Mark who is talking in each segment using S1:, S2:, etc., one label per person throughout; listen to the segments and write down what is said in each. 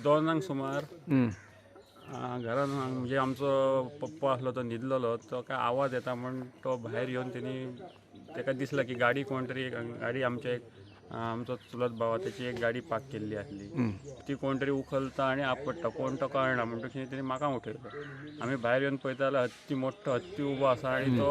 S1: 2 सुमार घरान म्हणजे आमचो पप्पा आसलो तो न्हिदलेलो, तो काय आवाज येता म्हण तो भायर येवन तेणी ताका दिसला की गाडी कोण तरी गाडी आमच्या एक आमचो चुलत भाव तेची एक गाडी पार्क केल्ली आसली, ती कोण तरी उखलता आनी आपडटा, कोण तो कळना म्हणटकीर तेणी म्हाका उठयलो. आमी भायर येवन पळयता जाल्यार हत्ती, मोठो हत्ती उबो आसा आनी तो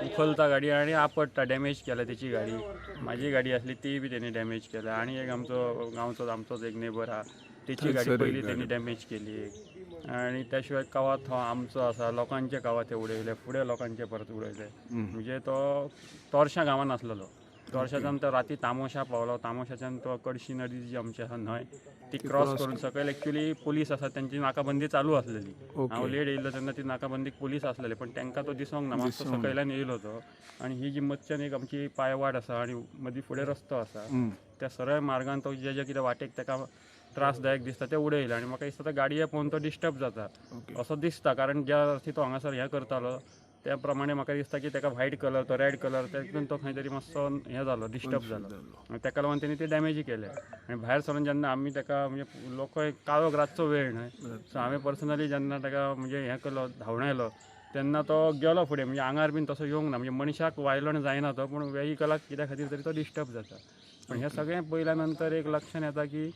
S1: उखलता गाडी आनी आपडटा, डॅमेज केल्या तेची गाडी. म्हाजी गाडी आसली तीय बी तेणी डॅमेज केल्या. आनी एक आमचो गांवचो आमचोच एक नेबर आहा, तेची गाडी पयली तेणी डॅमेज केली एक. आनी त्या शिवाय कवाथ हो आमचो आसा, लोकांचे कवाथे उडयले, फुडें लोकांचे परत उडयले. म्हणजे तो तोरशा गांवान आसलेलो, तोरशाच्यान तो राती तामोशा पावलो, तामोशाच्यान तो कडशी नदी जी आमची आसा न्हंय ती क्रॉस करून सकयल एक्चुली पुलीस आसा तेंची नाकाबंदी चालू आसलेली. हांव लेट येयल्लो तेन्ना ती नाकाबंदीक पुलीस आसलेले, पण तेंकां तो दिसोंक ना, मातसो सकयल्यान येयलो तो. आनी ही जी मदच्यान एक आमची पांयवाट आसा आनी मदीं फुडें रस्तो आसा, त्या सरळ मार्गान तो जे जे कितें वाटेक तेका त्रासदायक दिसता ते उडयले. आनी म्हाका दिसता गाडये पळोवन तो डिस्टर्ब जाता असो दिसता, कारण ज्या अर्थी तो हांगासर हें करतालो त्या प्रमाणे म्हाका दिसता की तेका व्हायट कलर तो रेड कलर तेतून तो खंय तरी मातसो हें जालो, डिस्टर्ब जालो आनी तेका लागून तेणी ते डॅमेज केले. आनी भायर सरून जेन्ना आमी तेका म्हणजे लोक काळोख रातचो वेळ न्हय, सो हांवें पर्सनली जेन्ना तेका म्हणजे हें केलो, धांवणायलो तेन्ना तो गेलो फुडें, म्हणजे आंगार बीन तसो येवंक ना, म्हणजे मनशाक वायलंट जायना तो, पूण वेहिकलाक कित्या खातीर तरी तो डिस्टर्ब जाता. पण हें सगळें पळयल्या नंतर एक लक्षांत येता की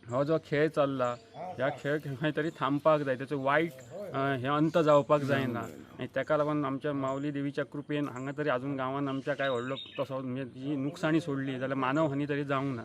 S1: हो जो खेळ चल्ला ह्या खेळ खंय तरी थांबपाक जाय, तेचो वायट हें अंत जावपाक जायना. आनी तेका लागून आमच्या माऊली देवीच्या कृपेन हांगा तरी आजून गांवान आमच्या काय व्हडलो तसो म्हणजे जी नुकसाणी सोडली जाल्यार मानवहानी तरी जावंक ना,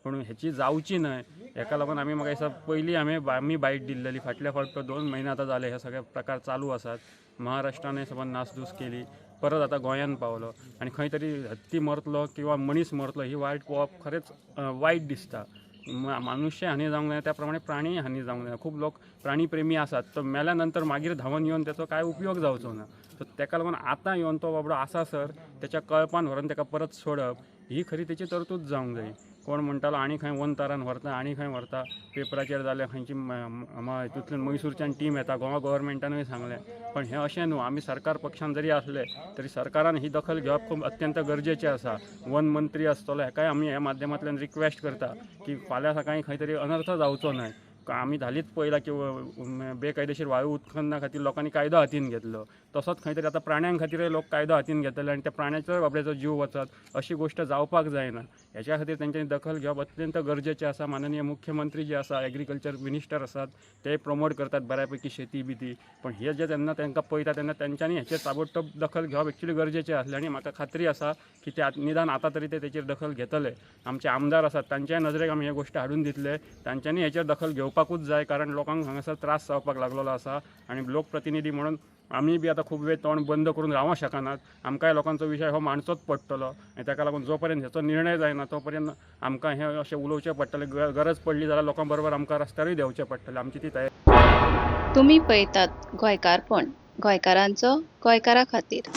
S1: पूण हेची जावची न्हय हेका लागून आमी म्हाका दिसता पयलीं आमी बायट दिल्लेली. फाटल्या फावट तो 2 म्हयने आतां जाले हे सगळे प्रकार चालू आसात. महाराष्ट्रानय सबंद नासधूस केली, परत आतां गोंयान पावलो आनी खंय तरी हत्ती मरतलो किंवा मनीस मरतलो ही वायट पळोवप खरेंच वायट दिसता. मनुष्य हानी जावंक जायना, त्या प्रमाणे प्राणी हानी जावंक जायना. खूब लोक प्राणी प्रेमी आसात, तो मेल्या नंतर मागीर धांवन येवन तेचो कांय उपयोग जावचो ना. सो तेका लागून आतां येवन तो बाबडो आसा सर तेच्या कळपान व्हरून तेका परत सोडप ही खरी तेची तरतूद जावंक जाय. कोण म्हणटालो आनी खंय वनतारान व्हरता आनी खंय व्हरता, पेपराचेर जाल्यार खंयची हितूंतल्यान मैसूरच्यान टीम येता, गोवा गव्हर्मेंटानूय सांगलें. पण हें अशें न्हू, आमी सरकार पक्षान जरी आसले तरी सरकारान ही दखल घेवप खूब अत्यंत गरजेचें आसा. वन मंत्री आसतलो हेकाय आमी ह्या माध्यमांतल्यान रिक्वेस्ट करता की फाल्यां सकाळीं खंय तरी अनर्थ जावचो न्हय. आमी धालीच पळयलां की बेकायदेशीर वायू उत्खनना खातीर लोकांनी कायदो हातीन घेतलो, तसोच खंय तरी आतां प्राण्यां खातीरय लोक कायदो हातीन घेतले आनी त्या प्राण्याचोय बाबड्याचो जीव वचत अशी गोश्ट जावपाक जायना. हेच्या खातीर तेंच्यांनी दखल घेवप अत्यंत गरजेचें आसा. माननीय मुख्यमंत्री जे आसा, एग्रीकल्चर मिनिस्टर आसात, ते प्रमोट करतात बऱ्यापैकी शेती बिती, पण हे जे जेन्ना तांकां पळयता तेन्ना तेंच्यांनी हेचेर ताबडतोब दखल घेवप एक्चुली गरजेचें आसलें. आनी म्हाका खात्री आसा की ते निदान आतां तरी ते तेचेर दखल घेतले. आमचे आमदार आसात तांच्याय नजरेक आमी हे गोश्ट हाडून दितले, तांच्यांनी हेचेर दखल घेवपाकूच जाय, कारण लोकांक हांगासर त्रास जावपाक लागलेलो आसा. आनी लोकप्रतिनिधी म्हणून आमी बी आतां खूब वेळ तोंड बंद करून रावंक शकनात, आमकांय लोकांचो विशय हो मांडचोच पडटलो. आनी ताका लागून जो पर्यंत हेचो निर्णय जायना तो पर्यंत आमकां हें अशें उलोवचें पडटलें. गरज पडली जाल्यार लोकां बरोबर आमकां रस्त्यारूय देंवचें पडटलें, आमची ती तयारी.
S2: तुमी पळयतात गोंयकारपण, गोंयकारांचो गोंयकारा खातीर.